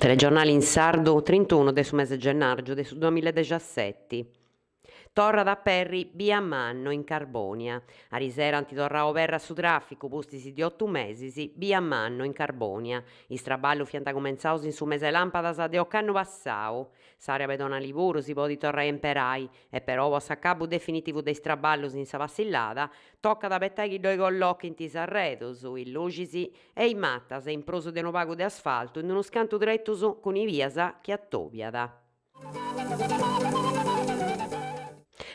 Telegiornali in sardu, trintunu de su mese gennàrgiu de su duamilla e dexaseti. Torrat a aperri bia Manno in Carbònia. Arisera ant torrau a oberri a su tràficu, pustis de otu mesis, bia Manno in Carbònia. Is traballus fiant cumentzaus in su mese làmpadas de ocannu passau. S'àrea pedonali puru si podit torrai a imperai e però po s'acabu definitivu de is traballus in sa passillada tocat a abetai chi ddoi collochint is arredus, is luxis e is matas in prus de unu pagu de asfaltu in unus cantu tretus cun is bias chi atobiat.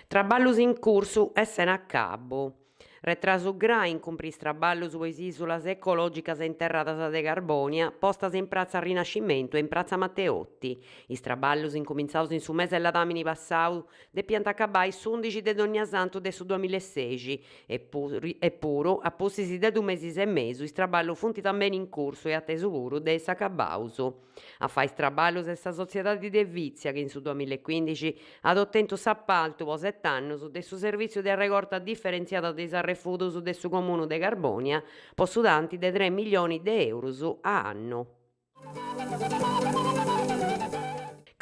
Traballus in cursu e sena acabu. Retrasu grai in cumpri is traballus po is ìsulas ecològicas interradas de Carbònia postas in pratza Rinascimentu e in pratza Matteotti. Is traballus incumintzaus in su mese ladàmini passau depiant acabai s'undixi de donniasantu de su duamillaesexi e puru a pustis de dus mesis e mesu is traballus funt tambeni in cursu e atesu puru de essi acabaus. A fai is traballus est sa sotziedadi de Vitzia chi in su duamillaecuindixi at otentu s'apaltu po set'annus de su servìtziu de arregorta diferentziada de is arrefudus de su Comunu de Carbònia po su tanti de tres millionis de eurus a annu.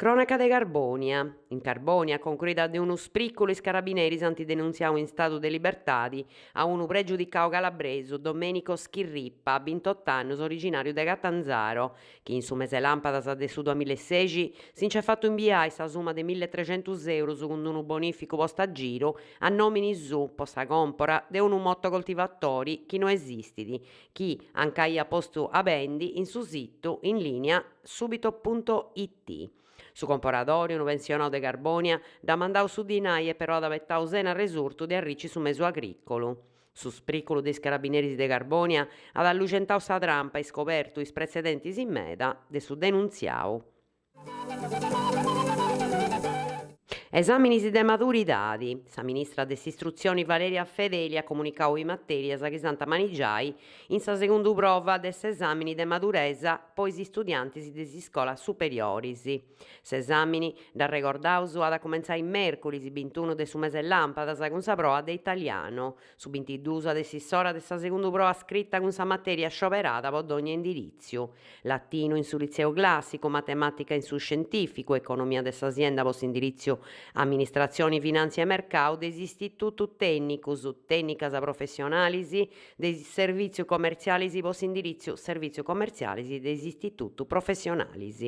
Crònaca de Carbònia. In Carbònia, concruida de unu sprìculu, is carabineris ant denuntziau in stadu de libertadi a unu pregiudicau calabresu, Domenico Schirripa, bintot'annus, originàriu de Catanzaro, chi in su mese làmpadas de su duamillaesexi si nc'est fatu imbiai sa suma de milletrecentus eurus cun unu bonìficu posta a giru a nòmini suu po sa còmpora de unu motocoltivatori chi no esistit, chi anca iat postu a bendi in su situ in lìnia subito punto it. Su comporadori, unu pensionau de Carbònia, dd'at mandau su dinai e però at abetau sena arresurtu de arrici su mesu agrìcolu. Su sprìculu de is carabineris de Carbònia at alluxentau sa trampa e iscobertu is pretzedentis meda de su denuntziau. Esàminis de maduridadi. Sa ministra de s'Istrutzioni Valeria Fedeli at comunicau is matèrias chi s'ant a manigiai in sa segundu prova de s'esàmini de maduresa po is istudiantis de is iscolas superioris. S'esàmini, dd'arregordaus, at a cumentzai mèrcuris bintunu de su mese làmpadas cun sa proa de italianu. Su bintiduus at essi s'ora de sa segundu proa scrita cun sa matèria scioberada po dònnia indiritziu, latinu in su litzeu clàssicu, matemàtica in su scientìficu, economia de sa sienda po s'indiritziu Amministratzioni, Finàntzia e Mercau de is istitutus tènnicus, tènnicas professionalis de is servìtzius comertzialis po s'indiritziu Servìtzius comertzialis de is istitutus professionalis.